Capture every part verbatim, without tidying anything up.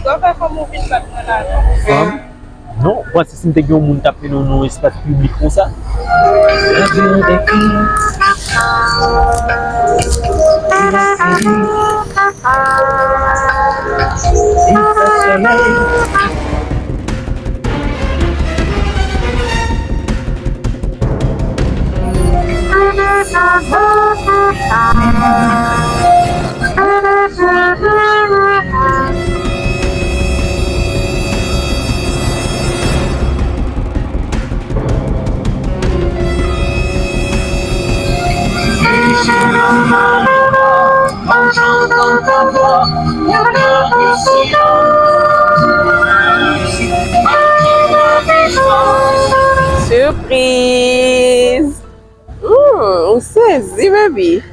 Sa w fè fanm ou vin bat mwen la non. Fanm? Non, ou panse si m te gen yon moun t ap mennen w nan yon espas piblik konsa? Lavi avèk ou. Li la seri. Li sa solèy. Sipriz! Hmm, ou sezi, baby.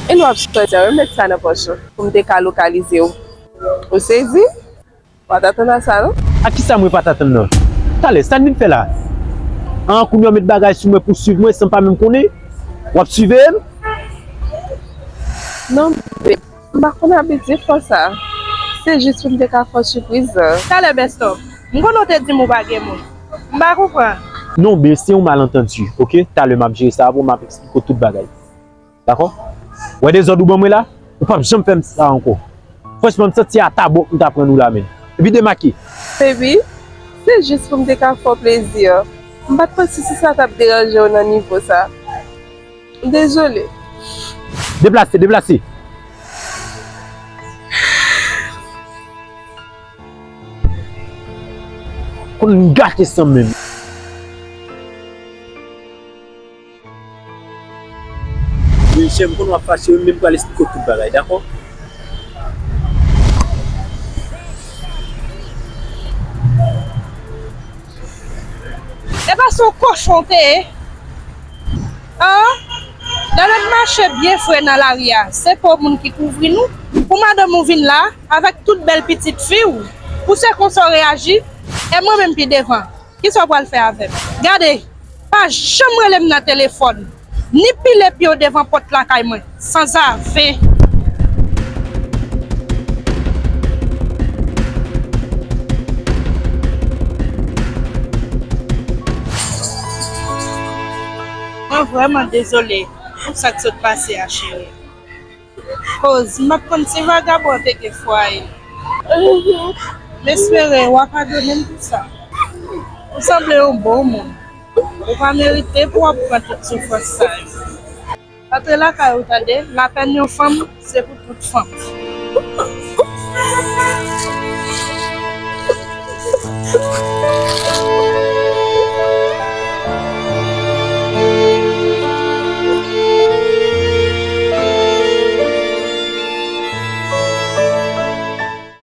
E lè w ap sòti a, remèt sa nan pòch ou pou m te ka lokalize w. Ou sezi? W pa t atann a sa, non? A kisa mwen pa t atann nan? Talè, sa n vin fè la? An, kounye a w met bagay sou mwen pou swiv mwen san m pa menm konnen? W ap siveye m? Non, babe. M pa konn abitye fè sa. Se jis pou m te ka fè w sipriz. Talè, Bèsto. M konnen w te di m ou pa gen moun. M pa konprann. Non, babe, se yon malantandi, oke? Talè, m ap jere sa pou w, m ap eksplike w tout bagay. Dakò? Wè dezòd ou ban mwen la? Ou p ap janm fè m sa ankò. Franchman, m santi se ata bòk m ta pran nou la, men. Epi demake. Baby, se jis pou m te ka fè w plezi. M pa t panse si sa t ap deranje w nan nivo sa. Dezole. Deplase, deplase. Konn gate san menm. Wi, chè, m konn w ap fache wi, men m pral eksplike w tout bagay, dakò? E pa se yon kochon w te ye? An? Lè n ap mache byen fre nan lari a, se po moun ki kouvri nou? Pou madanm ou vin la, avèk tout bèl pitit fi w, pou se konsa w reyaji, e mwen menm pi devan. Kisa w pral fè avè m? Gade, pa janm rele m nan telefòn, ni pile pye w devan pòt lakay mwen, sanzave. Mwen vrèman dezole pou sa k sot pase a, cheri. Koz m ap konn si vagabon an te gen fwaye. M espere w a padone m pou sa. Ou sanble yon bon moun. Ou pa merite pou w ap pran tout soufrans sa yo. Antre lakay ou tande, lapèn yon fanm se pou tout fanm.